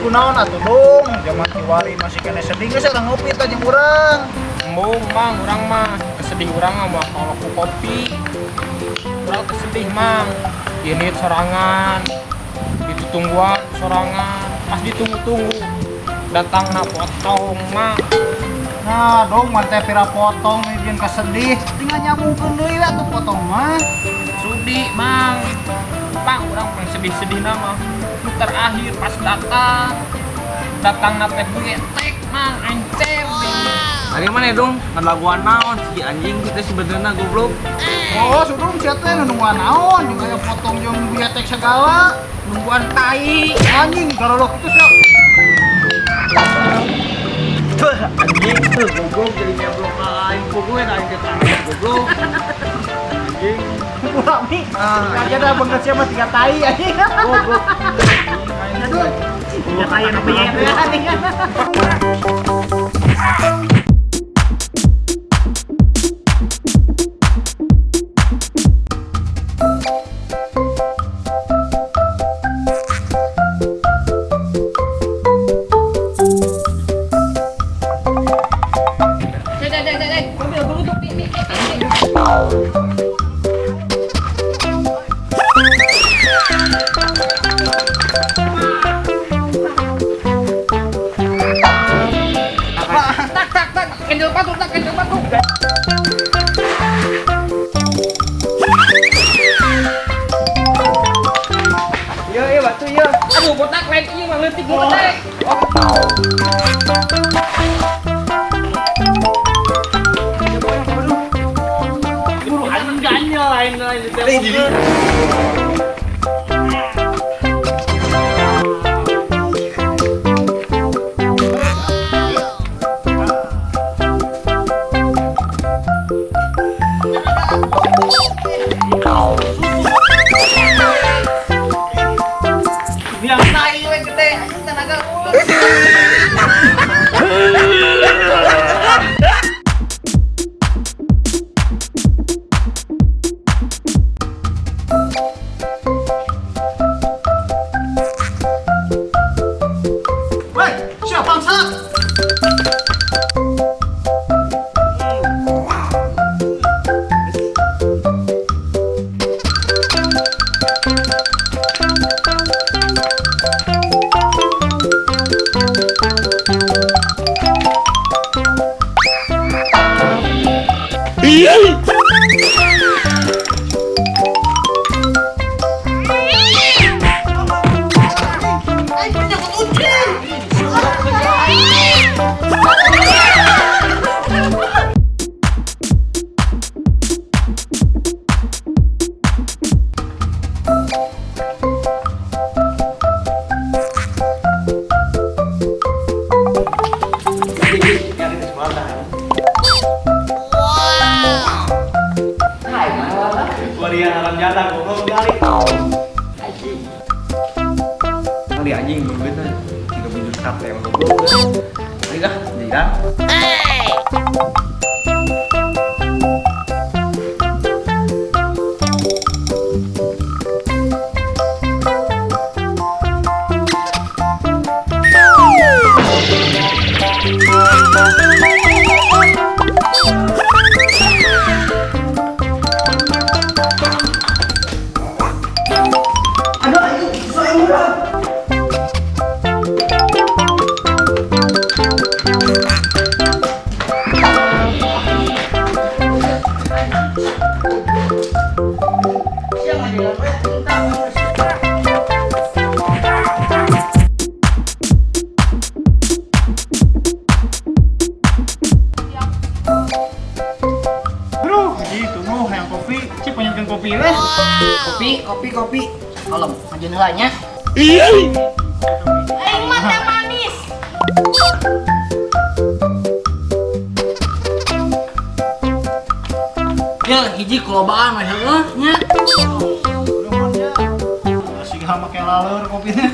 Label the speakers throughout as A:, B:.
A: Kunaon atuh dong, zaman kiwari masih kena sedih geus urang ngopi tah jeung urang.
B: Embung mang, urang mah sedih urang mah kalau ku kopi. Urang teh sedih mang. Ini sorangan, ditungguan sorangan, pas ditunggu-tunggu datangna potong mang.
A: Nah, dong mah teh pira potong bikin kesedih, tinggal nyambungkeun deui we atuh potong mah.
B: Sudi mang, pak urang paling sedih-sedih nama. Nu terakhir pas datang, datangna teh betek mang, encer.
C: Ari mana dong? Ngalaguan naon si anjing kita sebenarnya goblok.
A: Oh, sudung sia teh nungguan naon jeung aya potong jeung bietek segala.
B: Nungguan tai.
A: Anjing garolok itu sia.
C: Tuh anjing tuh goblok jadi nyablok aing goblok aing teh goblok. Anjing.
A: Kurang nih.
C: Ah,
A: Aja dah banget sia mah tiga tai anjing.
C: Goblok.
A: Aduh. Tiga tai anu bietek anjing.
B: Tak tak tak, kendel batu, tak kendel batu.
C: Iya iya batu iya.
B: Aduh, botak lain ieu mah leutik nu gede.
C: Buru anjing ganyel lain lain di tembok.
A: Biang tai we gede anjing tenaga ulun. Woi, siapa bangsat?
C: Waria haram jatah goblok kali. Anjing. Kali anjing beungeutna tiga bujur sate mah goblok. Ayo dah, jiran.
A: Aduh, gitu nuh yang kopi, cik pengen kopi leh.
D: Kopi, kopi, kopi. Kalem, ngajeun heula nya.
E: Aing mah teh manis.
D: Ya, hiji kulobaan we heueuh nya.
A: Masih gak make laleur kopinya.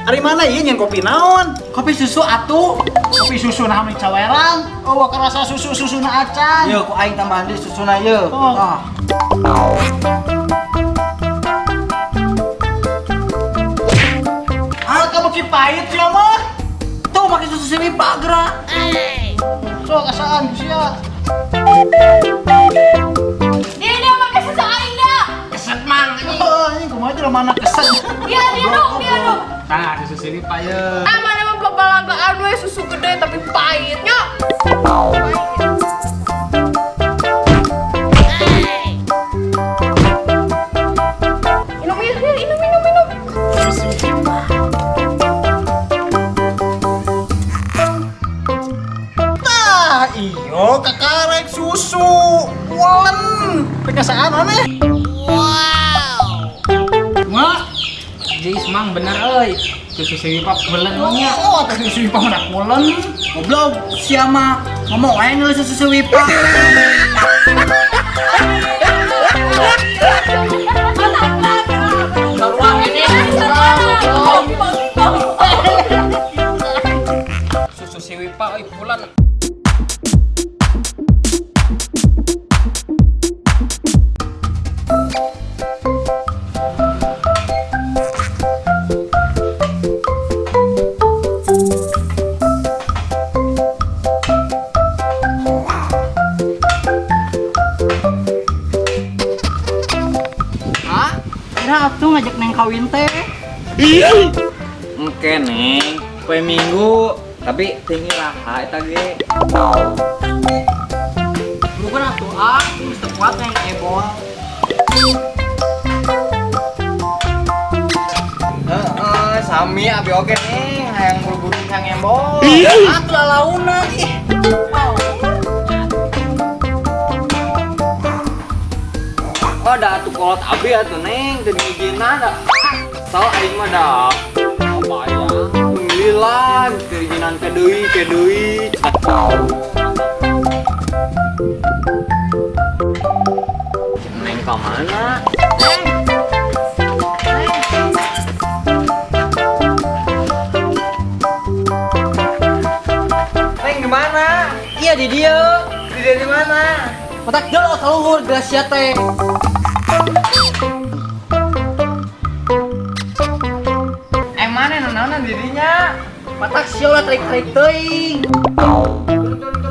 A: Ari mana ieu nyen kopi naon?
D: Kopi susu atuh.
A: Kopi susu nah meni cawerang. Oh, kerasa susu-susuna acan.
D: Yeuh, ku aing tambahan deui susuna yeuh.
A: Oh.
D: Tah.
A: pahit sia mah.
D: Tuh make susu si Wipa geura.
A: Sok asaan sia.
E: Dia make susu aing dah.
B: Keset mang anjing.
A: Oh, anjing kumaha jelema mana keset.
E: Dia dong, dia dong.
B: Tah susu si Wipa ye.
E: Ah, mana mah babalagaan we susu gede tapi pahitnya. Minum ya, minum, minum, minum.
A: Tah, iyo kakarek susu. Pulen. Perkasaan aneh.
B: Mak. Jis mang bener euy. Susu si Wipa pulen nya.
A: Oh, teh susu Wipa mah pulen.
D: Goblok, sia mah ngomong wae ngeuleuh susu si Wipa.
B: Susu si Wipa euy pulen.
D: Ah, kira atuh ngajak neng kawin teh.
C: Engke neng, poe Minggu, tapi tinggi raha eta ge.
D: Bukan atuh ah, geus teu kuat neng ebol.
C: Heeh, sami abi oge neng, hayang buru-buru hayang embol.
D: Atuh lalaunan ih.
C: Oh, da atuh kolot abi atuh neng, teu diizinan da. Soal aing mah da. Apa ya? Penggilan, teu diizinan ke deui, ke deui. Neng ka mana? Neng. Neng di mana?
D: Iya di dieu.
C: Di dieu di mana?
D: Otak jauh kaluhur Gracia teh.
C: Mana nanaonan dirinya?
D: Matak sia ulah tarik-tarik teuing.
C: Turun, turun,